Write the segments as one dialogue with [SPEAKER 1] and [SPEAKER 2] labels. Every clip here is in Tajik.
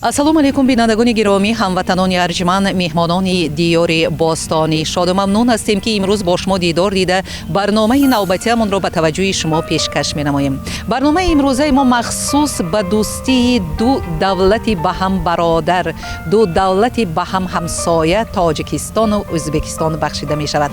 [SPEAKER 1] Ассалому алайкум, бинандагони гиромӣ, ҳамватанони арҷманд, меҳмонони диёри бостонӣ. Шоду мамнун ҳастем, ки имрӯз бо шумо дидор дида, барномаи навбатиамонро ба таваҷҷӯҳи шумо пешкаш менамоем. Барномаи имрӯзаи мо махсус ба дӯстии ду давлати ба ҳам бародар, ду давлати ба ҳам ҳамсоя, Тоҷикистону Ӯзбекистон бахшида мешавад.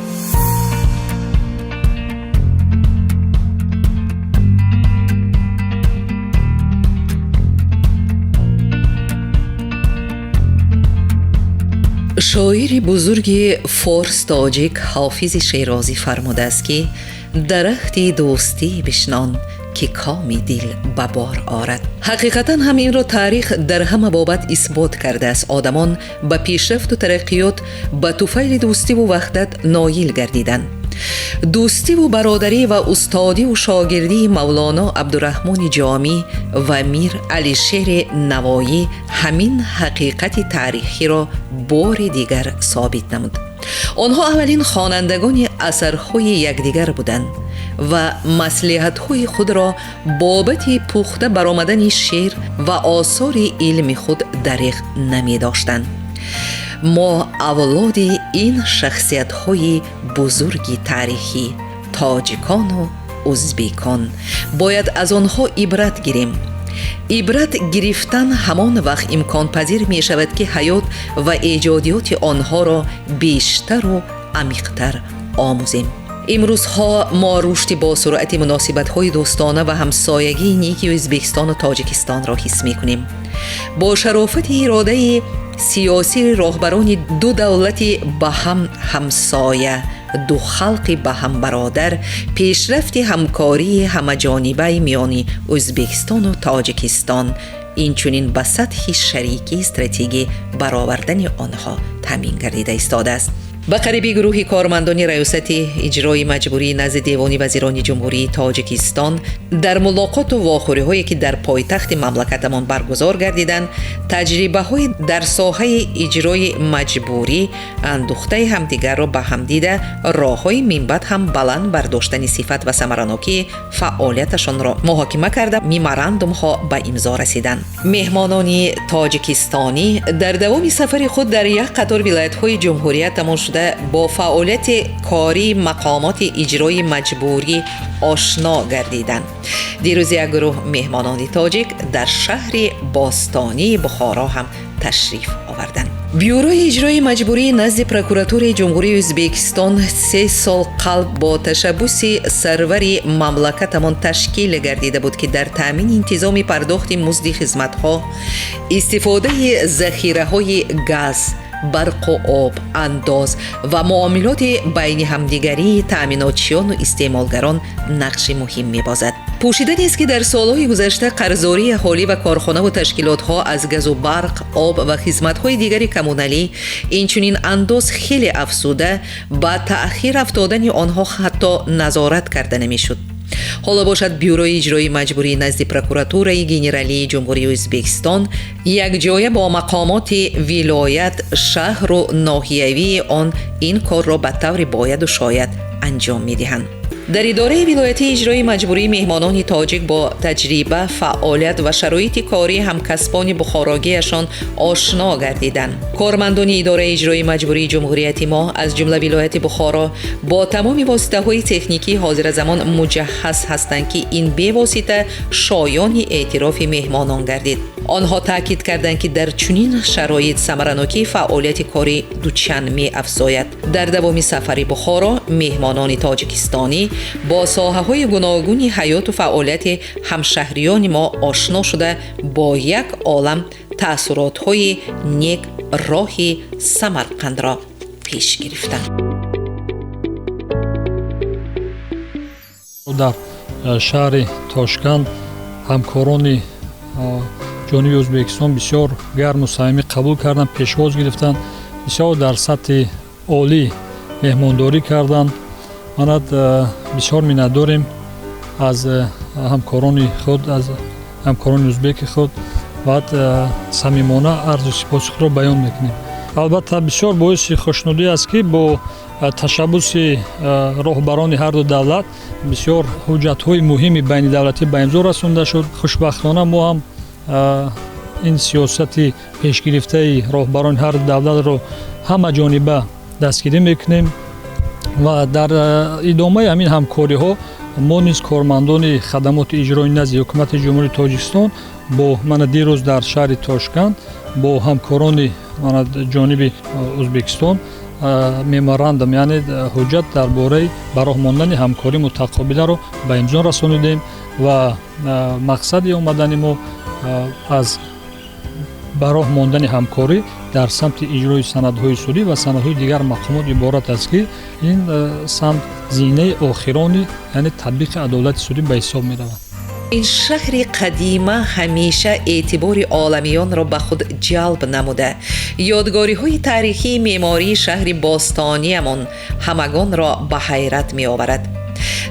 [SPEAKER 1] Шоири бузурги форс тоҷик Ҳофизи Шерозӣ фармудааст, ки дарахти дӯстӣ бишнон, ки коми дил ба бор орад. Ҳақиқатан ҳам инро таърих дар ҳама бобат исбот кардааст. Одамон ба пешрафту тараққиёт ба туфайли дӯстиву ваҳдат ноил гардиданд. Дӯстиву бародарӣ ва устодиву шогирдии Мавлоно Абдураҳмони Ҷомӣ ва Мир Алишери Навоӣ ҳамин ҳақиқати таърихиро бори дигар собит намуд. Онҳо аввалин хонандагони асарҳои якдигар буданд ва маслиҳатҳои худро бобати пухта баромадани шеър ва осори илми худ дариғ намедоштанд. Мо авлоди ин шахсиятҳои бузурги таърихӣ, тоҷикону узбекон, бояд аз онҳо ибрат гирем. Ибрат гирифтан ҳамон вақт имконпазир мешавад, ки ҳаёт ва эҷодиёти онҳоро бештару амиқтар омӯзем. Имрӯзҳо мо рушди босуръати муносибатҳои дӯстона ва ҳамсоягии неки Ӯзбекистону Тоҷикистонро ҳис мекунем. Бо шарофати иродаи сиёсии роҳбарони ду давлати ба ҳам ҳамсоя, ду халқи ба ҳам бародар, пешрафти ҳамкории ҳамаҷонибаи миёни Ӯзбекистону Тоҷикистон, инчунин ба сатҳи шарикии стратегӣ баровардани онҳо таъмин гардида истодааст. Ба қариби гурӯҳи кормандони Раёсати иҷрои маҷбурии назди Девони вазирони Ҷумҳурии Тоҷикистон дар мулоқоту вохӯриҳое, ки дар пойтахти мамлакатамон баргузор гардиданд, таҷрибаҳои дар соҳаи иҷрои маҷбурӣ андухтаи ҳамдигарро ба ҳам дида, роҳҳои минбаъд ҳам баланд бардоштани сифат ва самаранокии фаъолияташонро муҳокима карда, меморандумҳо ба имзо расиданд. Меҳмонони тоҷикистонӣ дар давоми сафари худ дар як қатор вилоятҳои ҷумҳуриятамон шуда, бо фаъолияти кории мақомоти иҷрои маҷбурӣ ошно гардиданд. Дирӯз як гурӯҳ меҳмонони тоҷик дар шаҳри бостонии Бухоро ҳам ташриф оварданд. Бюрои иҷрои маҷбурии назди прокуратураи Ҷумҳурии Ӯзбекистон 3 сол қалб бо ташаббуси сарвари мамлакатамон ташкил гардида буд, ки дар таъмини интизоми пардохти музди хизматҳо, истифодаи захираҳои газ, барқу об, андоз ва муомилоти байни ҳамдигарии таъминотчиёну истеъмолгарон нақши муҳим мебозад. Пӯшида нест, ки дар солҳои гузашта қарздории аҳолӣ ва корхонаву ташкилотҳо аз газу барқ, об ва хизматҳои дигари коммуналӣ, инчунин андоз хеле афзуда, ба таъхир афтодани онҳо ҳатто назорат карда намешуд. Ҳоло бошад, Бюрои иҷрои маҷбурии назди Прокуратураи Генералии Ҷумҳурии Ӯзбекистон якҷоя бо мақомоти вилоят, шаҳру ноҳиявии он ин корро ба таври бояду шояд анҷом медиҳанд. Дар идораи вилоятии иҷрои маҷбурӣ меҳмонони тоҷик бо таҷриба, фаъолият ва шароити кории ҳамкасбони бухорогиашон ошно гардиданд. Кормандони идораи иҷрои маҷбурии ҷумҳурияти мо, аз ҷумла вилояти Бухоро, бо тамоми воситаҳои техникии ҳозиразамон муҷаҳҳаз ҳастанд, ки ин бевосита шоёни эътирофи меҳмонон гардид. Онҳо таъкид карданд, ки дар чунин шароит самаранокии фаъолияти корӣ дучанд меафзояд. Дар давоми сафари Бухоро меҳмонони тоҷикистонӣ бо соҳаҳои гуногуни ҳаёту фаъолияти ҳамшаҳриёни мо ошно шуда, бо як олам таассуротҳои нек роҳи Самарқандро пеш гирифтанд.
[SPEAKER 2] Дар шаҳри Тошканд ҳамкорони ҷониби Ӯзбекистон бисёр гарму самимӣ қабул карданд, пешвоз гирифтанд, бисёр дар сатҳи олӣ меҳмондорӣ карданд. Манад бисёр миннатдорем аз ҳамкорони худ, аз ҳамкорони ӯзбеки худ ва самимона арзу сипоси худро баён мекунем. Албатта, бисёр боиси хушнудӣ аст, ки бо ташаббуси роҳбарони ҳарду давлат бисёр ҳуҷҷатҳои муҳими байнидавлатӣ ба имзо расонда шуд. Хушбахтона, мо ҳам Ин сиёсати пешгирифтаи роҳбарони ҳар давлатро ҳамаҷониба дастгирӣ мекунем ва дар идомаи ҳамин ҳамкориҳо мо низ кормандони хадамоти иҷрои назди ҳукумати Ҷумҳурии Тоҷикистон бо мана дирӯз дар шаҳри Тошканд бо ҳамкорони мана ҷониби Ӯзбекистон меморандум, яъне ҳуҷҷат дар бораи ба роҳ мондани ҳамкории мутақобиларо ба имзо расонидем ва мақсади омадани мо аз ба роҳ мондани ҳамкорӣ дар самти иҷрои санадҳои судӣ ва санадҳои дигар мақомот иборат аст, ки ин самт зинаи охирони, яъне татбиқи адолати судӣ ба ҳисоб меравад.
[SPEAKER 1] Ин шаҳри қадима ҳамеша эътибори оламиёнро ба худ ҷалб намуда, ёдгориҳои таърихии меъмории шаҳри бостониямон ҳамагонро ба ҳайрат меоварад.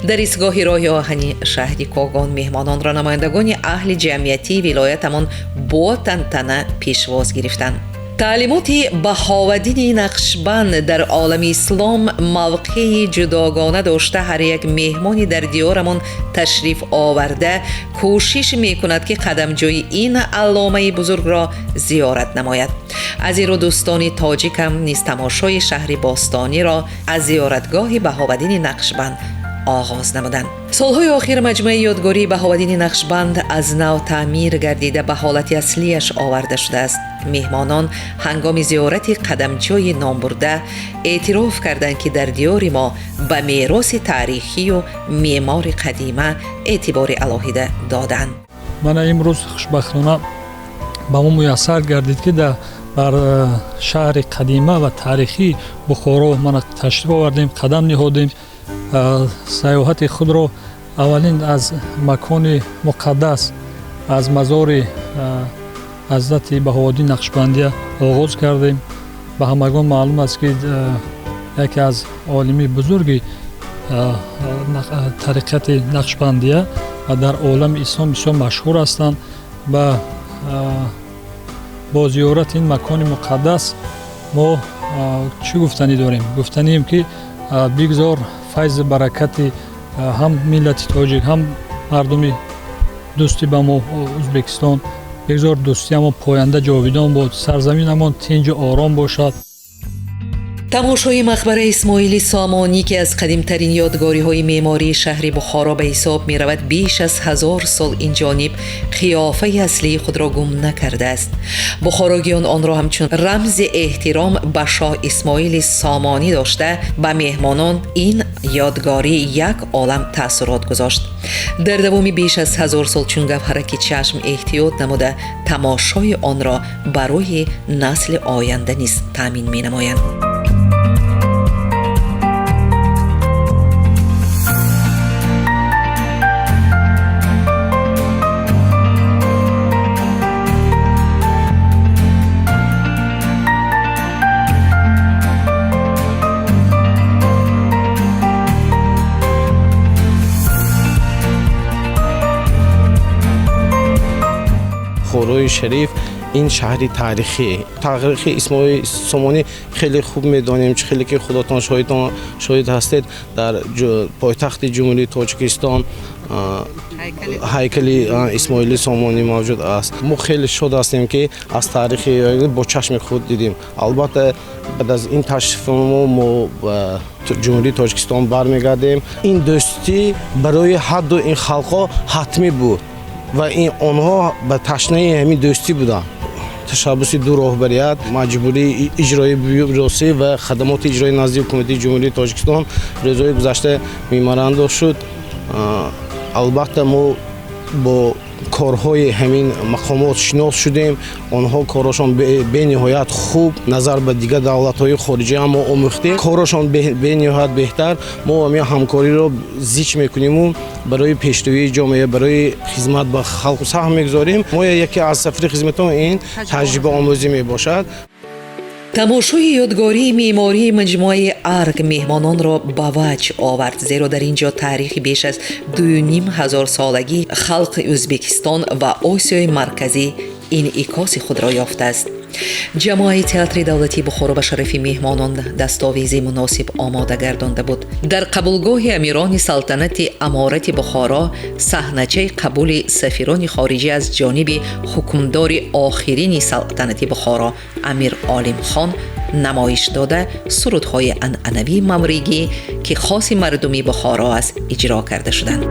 [SPEAKER 1] Дар истгоҳи роҳи оҳани шаҳри Когон меҳмононро намояндагони аҳли ҷамъиятии вилоятамон бо тантана пешвоз гирифтанд. Таълимоти Баҳоваддини Нақшбанд дар олами ислом мавқеи ҷудогона дошта, ҳар як меҳмони дар диёрамон ташриф оварда кӯшиш мекунад, ки қадамҷои ин алломаи бузургро зиёрат намояд. Аз ин рӯ дӯстони тоҷикам низ тамошои шаҳри бостониро аз зиёратгоҳи Баҳоваддини Нақшбанд оғоз намуданд. Солҳои охир маҷмӯаи ёдгории Баҳоваддини Нақшбанд аз нав таъмир гардида ба ҳолати аслияш оварда шудааст. Меҳмонон ҳангоми зиёрати қадамҷои номбурда эътироф карданд, ки дар диёри мо ба мероси таърихию меъмори қадима эътибори алоҳида доданд.
[SPEAKER 2] Мана имрӯз хушбахтона ба мо муяссар гардид, ки бар шаҳри қадима ва таърихии Бухоро мана ташриф овардем, қадам ниҳодем. Сайёҳати худро аввалин аз макони муқаддас, аз мазори ҳазрати Баҳоваддин Нақшбандия оғоз кардем. Ба ҳамагон маълум аст, ки яке аз олими бузурги тариқати Нақшбандия ва дар олами ислом бисёр машҳур ҳастанд. Ба бо зиёрати ин макони муқаддас мо чӣ гуфтанӣ дорем? Гуфтанием, ки бигзор файзи баракати ҳам миллати тоҷик, ҳам мардуми дӯсти ба мо Ӯзбекистон, бигзор дӯстиамон поянда ҷовидон бод, сарзаминамон тинҷу ором бошад.
[SPEAKER 1] Тамошои мақбараи Исмоили Сомонӣ, ки аз қадимтарин ёдгориҳои меъмории шаҳри Бухоро ба ҳисоб меравад, беш аз 1000 сол ин ҷониб қиёфаи аслии худро гум накардааст. Бухорогиён онро ҳамчун рамзи эҳтиром ба шоҳ Исмоили Сомонӣ дошта, ба меҳмонон ин ёдгорӣ як олам таассурот гузошт. Дар давоми беш аз 1000 сол чун гавҳараки чашм эҳтиёт намуда, тамошои онро барои насли оянда низ таъмин менамоянд.
[SPEAKER 3] Бухорои шариф ин шаҳри таърихӣ, таърихи Исмоили Сомонӣ хеле хуб медонем, чӣ хеле ки худатон шоҳид ҳастед, дар пойтахти Ҷумҳурии Тоҷикистон ҳайкали Исмоили Сомонӣ мавҷуд аст. Мо хеле шод ҳастем, ки аз таърихи бо чашми худ дидем. Албатта баъд аз ин ташрифи мо ба Ҷумҳурии Тоҷикистон бармегардем. Ин дӯстӣ барои ҳарду ин халқҳо ҳатмӣ буд ва ин онҳо ба ташнаи ҳамин дӯстӣ буданд. Ташаббуси ду роҳбарият, маҷбурии иҷрои бюросӣ ва хадамоти иҷрои назди ҳукумати Ҷумҳурии Тоҷикистон рӯзҳои гузашта меморандум шуд. Албатта мо бо корҳои ҳамин мақомот шинос шудем. Онҳо корашон бениҳоят хуб назар ба дигар давлатҳои хориҷӣ ҳам мо омӯхтем. Корашон бениҳоят беҳтар. Мо ҳамин ҳамкориро зич мекуниму барои пешравии ҷомеа, барои хизмат ба халқ саҳм мегузорем. Мо яке аз сафари хизматон ин таҷрибаомӯзӣ мебошад.
[SPEAKER 1] Тамошои ёдгории меъмории маҷмӯаи Арг меҳмононро ба ваҷ овард, зеро дар ин ҷо таърихи беш аз 2500 солагии халқи Ӯзбекистон ва Осиёи Марказӣ инъикоси худро ёфтааст. Ҷамоаи театри давлатии Бухоро ба шарафи меҳмонон дастовези муносиб омода гардонда буд. Дар қабулгоҳи амирони салтанати аморати Бухоро саҳначаи қабули сафирони хориҷӣ аз ҷониби ҳукмдори охирини салтанати Бухоро Амир Олимхон намоиш дода, сурудҳои анъанавии мамригӣ, ки хоси мардуми Бухоро аст, иҷро карда шуданд.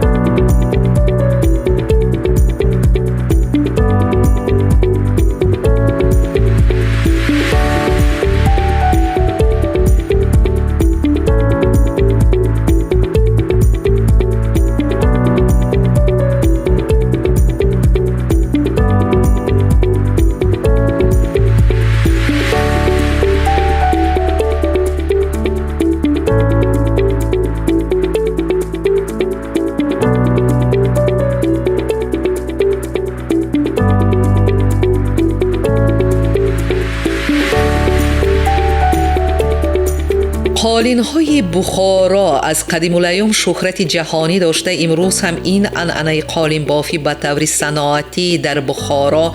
[SPEAKER 1] Қолинҳои Бухоро аз қадимулайём шӯҳрати ҷаҳонӣ дошта, имрӯз ҳам ин анъанаи қолинбофӣ ба таври саноатӣ дар Бухоро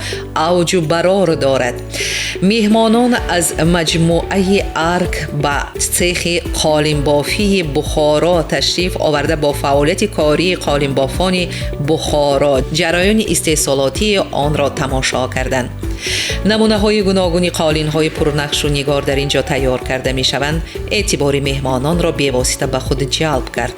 [SPEAKER 1] авҷу барор дорад. Меҳмонон аз маҷмӯаи Арк ба цехи қолинбофии Бухоро ташриф оварда, бо фаъолияти кории қолинбофони Бухоро ҷараёни истеҳсолотии онро тамошо карданд. Намунаҳои гуногуни қолинҳои пурнақшу нигор дар ин ҷо тайёр карда мешаванд, эътибори меҳмононро бевосита ба худ ҷалб кард.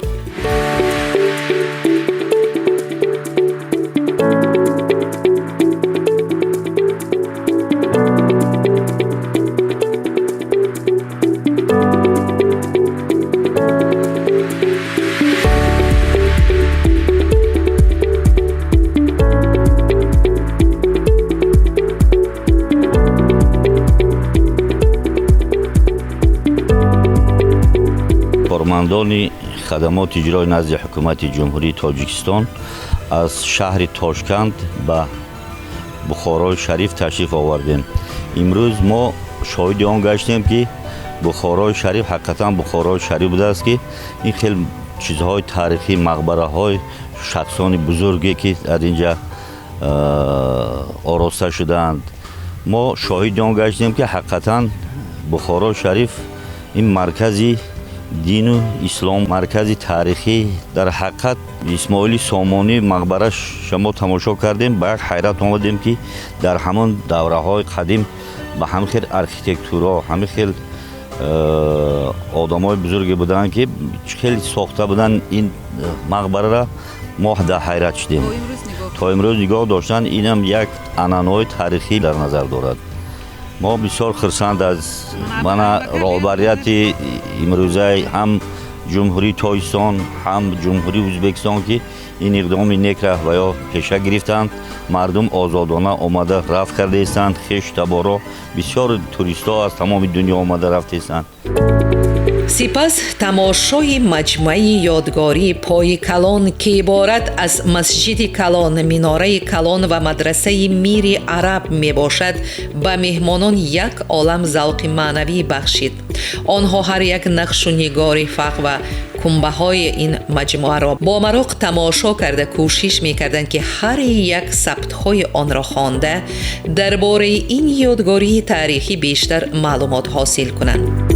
[SPEAKER 4] Кормандони хадамоти иҷрои назди ҳукумати Ҷумҳурии Тоҷикистон аз шаҳри Тошканд ба Бухорои Шариф ташриф овардем. Имрӯз мо шоҳиди он гаштем, ки Бухорои Шариф ҳақиқатан Бухорои Шариф будааст, ки ин хел чизҳои таърихӣ, мақбараҳои шахсони бузурге, ки дар инҷа ороста шудаанд. Мо шоҳиди он гаштем, ки ҳақиқатан Бухорои Шариф ин маркази дину ислом, маркази таърихӣ. Дар ҳақиқат Исмоили Сомонӣ мақбараш шумо тамошо кардем, ба як ҳайрат омадем, ки дар ҳамон давраҳои қадим ба ҳамин хел архитектура, ҳамин хел одамои бузурге буданд, ки хеле сохта буданд ин мақбараро. Мо дар ҳайрат шудем. То имрӯз нигоҳ доштан инам як анъанаҳои таърихӣ дар назар дорад. Мо бисёр хурсанд аз мана роҳбарияти имрӯзаи ҳам Ҷумҳурии Тоҷикистон, ҳам Ҷумҳурии Ӯзбекистон, ки ин иқдоми некра ва ё пеша гирифтанд. Мардум озодона омада рафт кардаистанд, хешу таборо, бисёр туристҳо аз тамоми дунё омада рафтаистанд.
[SPEAKER 1] Сипас тамошои маҷмӯаи ёдгории Пои Калон, ки иборат аз масҷиди Калон, минораи Калон ва мадрасаи Мири Араб мебошад, ба меҳмонон як олам завқи маънавӣ бахшид. Онҳо ҳар як нақшу нигори фақ ва кумбаҳои ин маҷмӯаро бо мароқ тамошо карда, кӯшиш мекарданд, ки ҳар як сабтҳои онро хонда, дар бораи ин ёдгории таърихӣ бештар маълумот ҳосил кунанд.